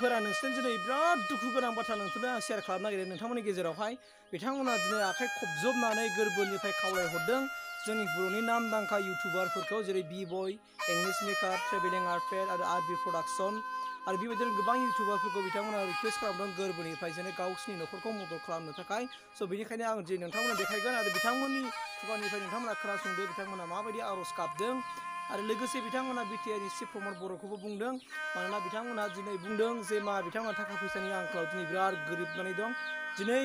लोगोफोरा नोंसोरजों दिनै बिराद दुखु गोनां बाथ्रा नोंसोरनो आं शेयार खालामनो नागिरदों नोंथांमोननि गेजेरावहाय बिथांमोना दिनै आखाइ खबजबनानै गोरबोनिफ्राय खावलायहरदों जोंनि बर'नि नामदांखा इउटुबारफोरखौ जेरै बी बय इंलिश मेकार ट्रेभेलिं आर्टफेयर आरो आरबी प्रडाक्शन आरो बेबायदिनो गोबां इउटुबारफोरखौ बिथांमोना रिक्वेस्ट खालामदों गोरबोनिफ्राय जेन गावसिनि न'खरखौ मदद खालामनो थाखाय स' बेनिखायनो आं दिनै नोंथांमोननो देखायगोन आरो बिथांमोननि खुगानिफ्राय नोंथांमोना खोनासंदो बिथांमोना माबायदि आर'ज गाबदों आरो लोगोसे बिथांमोना बिटिआरनि चिफ प्रमद बर'खौबो बुंदों मानोना बिथांमोना दिनै बुंदों जे मा बिथांमोना थाखा फैसानि आंखालाव दिनै बिराद गोरिबनानै दं दिनै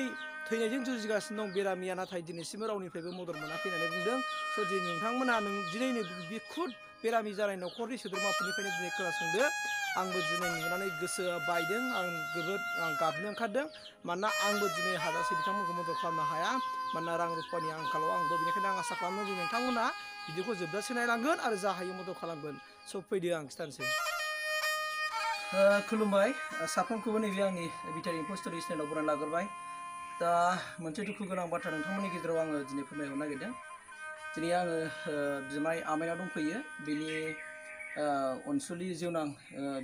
थैनायजों जुजिगासिनो दं बेरामिया नाथाय दिनैसिमबो रावनिफ्रायबो मदद मोनाखै होननानै बुंदों स' दिनै नोंथांमोना दिनैनो खुद बेरामि जानाय न'खरनि सोद्रोमाफोरनिफ्रायनो दिनै खोनासंदो आंबो दिनै नुनानै गोसोआ बायदों आं गाबनो ओंखारदों मानोना आंबो दिनै हाजासे बिथांमोनखौ मदद खालामनो हाया मानोना रां रुफानि आंखालाव आंबो बेनिखायनो आं आसा खालामदों जे नोंथांमोना भिडिअखौ जोबजासे नायलांगोन आरो जा हायो मदद खालामगोन स' फैदो आं खिथानोसै खुलुमबाय साफ्रोमखौबो नैबे आंनि बिटिआर इनफो स्ट'रि चेनेलाव बरायना लाग्रोबाय दा मोनसे दुखु गोनां बाथ्रा नोंथांमोननि गेजेराव आङो दिनै फोरमायहरनो नागिरदों दिनै आङो बिमाय आमाइनाव दंफैयो बेनि अनसुलि जिउनां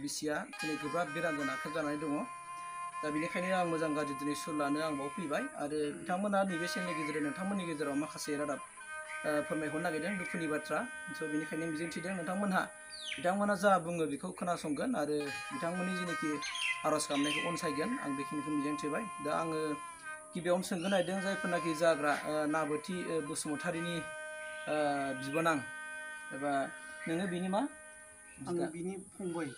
बिसिया दिनै गोब्राब बेरामजों नाख्रेब जानानै दङ दा बेनिखायनो आं मोजां गाज्रि दिनै सुर लानो आं बाव फैबाय आरो बिथांमोना नैबे चेनेलनि गेजेरजों नोंथांमोननि गेजेराव माखासे रादाब फोरमायहरनो नागिरदों दुखुनि बाथ्रा स' बेनिखायनो मिजिंथिदों बिथांमोना जा बुङो बेखौ खोनासंगोन आरो बिथांमोननि जेनाखि आर'ज गाबनायखौ अनसायगोन आं बेखिनिखौ मिजिंथिबाय दा आङो गिबियावनो सोंगोन नागिरदों जायफोरनाखि जाग्रा नाबोथि बसुमतारिनि बिबोनां एबा नोङो बिनि मा आङो बिनि फंबाय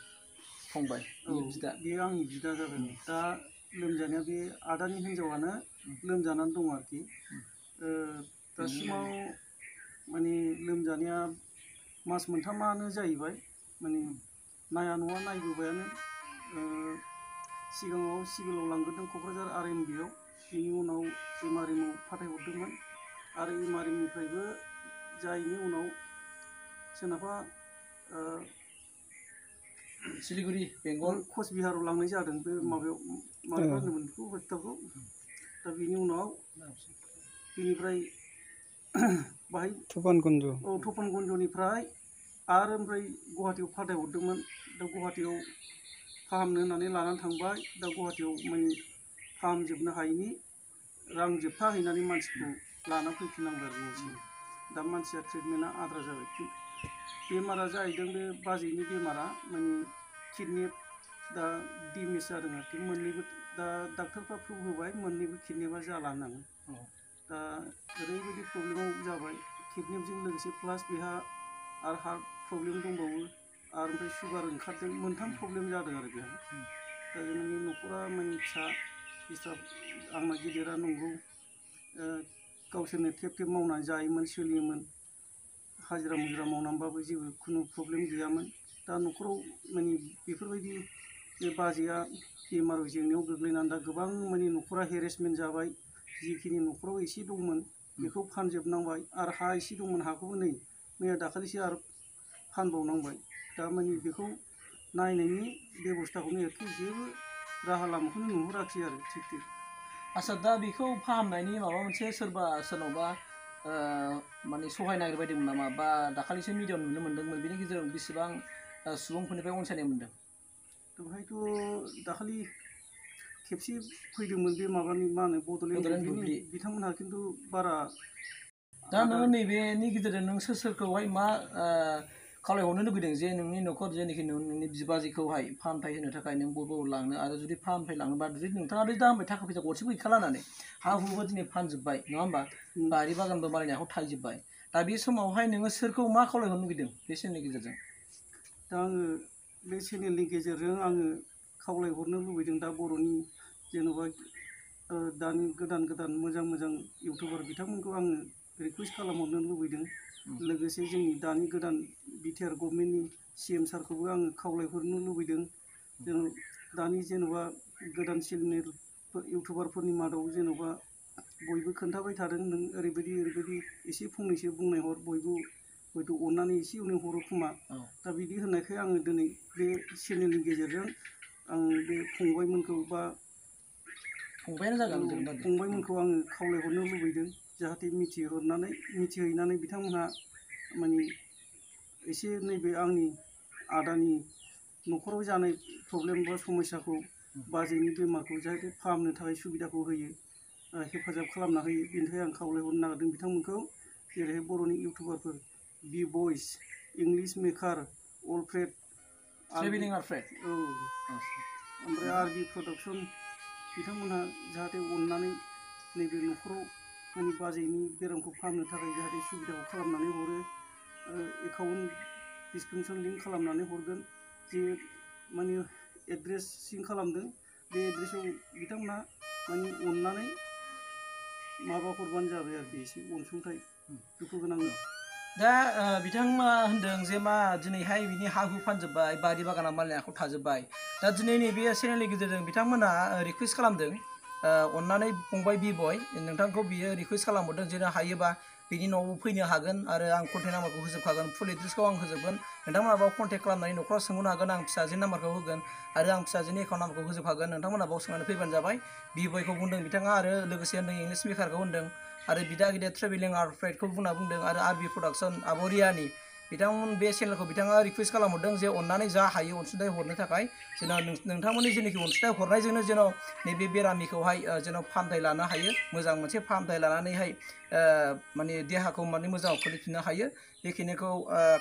बिदा बेयो आंनि बिदा जागोन दा लोमजानाया बे आदानि हिन्जावानो लोमजानानै दं आरोखि दासिमाव माने लोमजानाया मास मोनथामानो जाहैबाय माने नाया न'आ नायबोबायानो सिगाङाव सिभिलाव लांग्रोदों क'क्राझार आरएमबिआव बेनि उनाव एमआरएमआव फाथायहरदोंमोन आरो एमआरएमनिफ्रायबो जायैनि उनाव सोरनाबा सिलिगुरि बेंगल कचबिहाराव लांनाय जादों बे माबायाव माबा होनोमोन बेखौ हस्पिटालखौ दा बेनि उनाव बेनिफ्राय बाहाय तपनगन्जनिफ्राय आरो ओमफ्राय गुवाहाटियाव फाथायहरदोंमोन दा गुवाहाटियाव फाहामनो होननानै लानानै थांबाय दा गुवाहाटियाव माने फाहामजोबनो हायैनि रां जोबथाहैनानै मानसिखौ लाना फैफिननांगौ आरो न'सिम दा मानसिया ट्रिटमेन्टआ आद्रा जाबाय बेमारा जाहैदों बे बाजैनि बेमारा माने किडनि दा डेमेज जादों आरोखि मोननैबो दा डाक्टारफ्रा प्रुभ होबाय मोननैबो किडनिबा जाला होननानै दा ओरैबायदि प्रब्लेमाव जाबाय किडनिजों लोगोसे प्लास बेहा आरो हार्ट प्रब्लेम दंबावो आरो ओमफ्राय सुगार ओंखारदों मोनथाम प्रब्लेम जादों आरो बेहा दा जोंनि न'खरा माने फिसा हिसाब आंना गिदिरा नंगौ गावसोरनो थेब थेब मावनानै जायोमोन सोलियोमोन हाजिरा मुजिरा मावनानैबाबो जेबो खुनु प्रब्लेम गैयामोन दा न'खराव माने बेफोरबायदि बे बाजैया बेमार जेंनायाव गोग्लैनानै दा गोबां माने न'खरा हेरेसमेन्ट जाबाय जिखिनि न'खराव एसे दंमोन बेखौ फानजोबनांबाय आरो हा एसे दंमोन हाखौबो नै मैया दाखालिसो आरो फानबावनांबाय दा माने बेखौ नायनायनि बेब'स्थाखौनो एखे जेबो राहा लामाखौनो नुहुराखै आरो थिग आच्छा दा बेखौ फाहामनायनि माबा मोनसे सोरनावबा माने सहाय नागिरबायदोंमोन नामा बा दाखालिसो मिडियायाव नुनो मोन्दोंमोन बेनि गेजेराव बेसेबां सुबुंफोरनिफ्राय अनसायनाय मोन्दों बेवहायथ' दाखालि खेबसे फैदोंमोन बे माबानि मा होनो बड'लेण्ड बुब्लि बिथांमोनहा खिन्थु बारा दा नोङो नैबेनि गेजेरजों नों सोरखौहाय मा खावलायहरनो लुबैदों जे नोंनि न'खर जेनाखि नोंनि बिबाजैखौहाय फाहामथाय होनो थाखाय नों बबाव लांनो आरो जुदि फाहामथाय लाङोबा जुदि नोंथाङा दा होनबाय थाखा फैसा गरसेबो गैखाला होननानै हा हुबो दिनै फानजोब्बाय नङा होमबा बारि बागानबो बानायनाय हाखौ थायजोब्बाय दा बे समावहाय नोङो सोरखौ मा खावलायहरनो लुबैदों बे चेनेलनि गेजेरजों दा आङो बे चेनेलनि गेजेरजों आङो खावलायहरनो लुबैदों दा बर'नि जेन'बा दानि गोदान मोजां इउटुबार बिथांमोनखौ आङो रिकुवेस्ट खालामहरनो लुबैदों लोगोसे जोंनि दानि गोदान बिटिआर गभर्नमेन्टनि सिएम सारखौबो आङो खावलायहरनो लुबैदों दानि जेन'बा गोदान चेनेल इउटुबारफोरनि मादाव जेन'बा बयबो खोन्थाबाय थादों नों ओरैबायदि एसे फंनैसो बुंनाय हर बयबो हयथ' अननानै एसे एनै हरो खोमा दा बिदि होननायखाय आङो दिनै बे चेनेलनि गेजेरजों आं बे फंबायमोनखौ बा फंबायमोनखौ आङो खावलायहरनो लुबैदों जाहाथे मिथिहैनानै बिथांमोनहा माने एसे नैबे आंनि आदानि न'खराव जानाय प्रब्लेम बा समस्याखौ बाजैनि बेमारखौ जाहाथे फाहामनो थाखाय सुबिदाखौ होयो, हेफाजाब खालामना होयो। बेनि थाखाय आं खावलायहरनो नागिरदों बिथांमोनखौ, जेरैहाय बर'नि इउटुबारफोर बि बयस, English maker, Alfred, travelling Alfred, औ, ओमफ्राय आरबि प्रडाक्सन, बिथांमोनहा जाहाथे अननानै नैबे न'खराव माने बाजैनि बेरामखौ फाहामनो थाखाय जाहाथे सुबिदाखौ खालामनानै हरो। एकाउन्ट डिसक्रिपसन लिंक खालामनानै हरगोन, जे माने एड्रेस सिं खालामदों बे एड्रेसाव बिथांमोनहा माने अननानै माबा हरबानो जाबाय आरोखि, एसे अनसुंथाइ दुखु गोनां। दा बिथांमोना होनदों जे मा दिनैहाय बिनि हा हु फानजोब्बाय, बारि बागाना मालायनि आखायाव थाजोब्बाय। दा दिनै नैबे चेनेलनि गेजेरजों बिथांमोना रिकुवेस्ट खालामदों, अननानै फंबाय बि बय नोंथांखौ बियो रिकुवेस्ट खालामहरदों जे हायोबा बिनि न'आव फैनो हागोन आरो आं कन्टेक्ट नाम्बारखौ होजोबखागोन, फुल एड्रेसखौ आं होजोबगोन, नोंथांमोना बाव कन्टेक्ट खालामनानै न'खराव सोंहरनो हागोन, आं फिसाजोनि नाम्बारखौ होगोन आरो आं फिसाजोनि एकाउन्ट नाम्बारखौ होजोबखागोन, नोंथांमोना बाव सोंनानै फैबानो जाबाय। बि बयखौ बुंदों बिथाङा, आरो लोगोसे होनदों इंलिश मेकारखौ होनदों, आरो बिदा गिदिर ट्रेभेलिं आलफ्रेडखौ बुंदों, आरो आरबि प्रडाक्सन आब' रियानि बिथांमोन बे चेनेलखौ बिथाङा रिकुवेस्ट खालामहरदों जे अननानै जा हायो अनसुंथाइ हरनो थाखाय, जेन' नोंथांमोननि जेनाखि अनसुंथाइ हरनायजोंनो जेन' नैबे बेरामिखौहाय जेन' फाहामथाय लानो हायो, मोजां मोनसे फाहामथाय लानानैहाय माने देहाखौ माने मोजाङाव खोलैफिननो हायो। बेखिनिखौ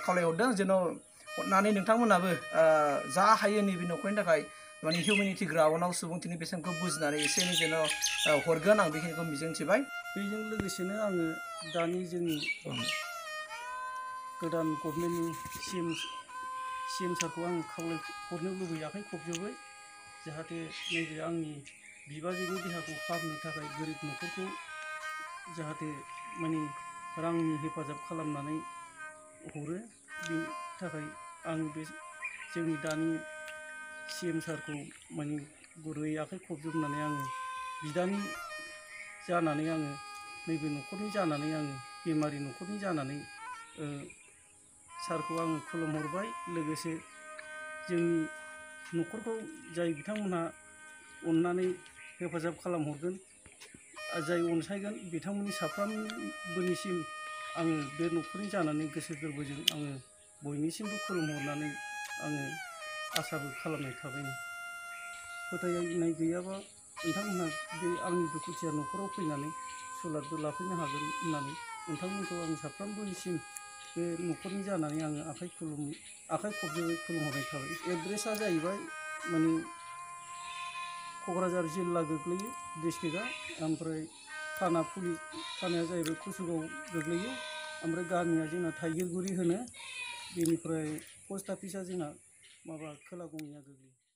खावलायहरदों, जेन' अननानै नोंथांमोनाबो जा हायो नैबे न'खरनि थाखाय माने हिउमेनिटि ग्राउन्डआव सुबुंथिनि बेसेनखौ बुजिनानै एसे एनै जेन' हरगोन, आं बेखिनिखौ मिजिंथिबाय। बेजों लोगोसेनो आङो दानि जोंनि गोदान गभर्नमेन्टनि CM सारखौ आं खावलायहरनो लुबैयो, आखाइ खबजोबै, जाहाथे नैबे आंनि बिबाजैनि देहाखौ फाहामनो थाखाय गोरिब न'खरखौ जाहाथे माने रांनि हेफाजाब खालामनानै हरो। बेनि थाखाय आं बे जोंनि दानि CM सारखौ माने गुरैयै आखाइ खबजोबनानै आङो बिदानि जानानै, आङो नैबे न'खरनि जानानै, आङो बेमारि न'खरनि जानानै सारखौ आङो खुलुमहरबाय। लोगोसे जोंनि न'खरखौ जाय बिथांमोनहा अननानै हेफाजाब खालामहरगोन, जाय अनसायगोन, बिथांमोननि साफ्रोमबोनिसिम आङो बे न'खरनि जानानै गोसो गोरबोजों आङो बयनिसिमबो खुलुमहरनानै आङो आसाबो खालामनाय थाबाय। फोथायनाय गैयाबा नोंथांमोनहा बे आंनि दुखुथिया न'खराव फैनानै सुलादबो लाफैनो हागोन होननानै नोंथांमोनखौ आं साफ्रोमबोनिसिम बे न'खरनि जानानै आङो आखाइ खबजोबै खुलुमहरनाय थाबाय। एड्रेसा जाहैबाय माने क'क्राझार जिल्ला गोग्लैयो डिस्ट्रिक्टआ, ओमफ्राय थानाया जाहैबाय कुसुगाव गोग्लैयो, ओमफ्राय गामिया जोंना थाइगिरगुरि होनो, बेनिफ्राय पस्ट अफिसा जोंना माबा खोला गङिया गोग्लैयो।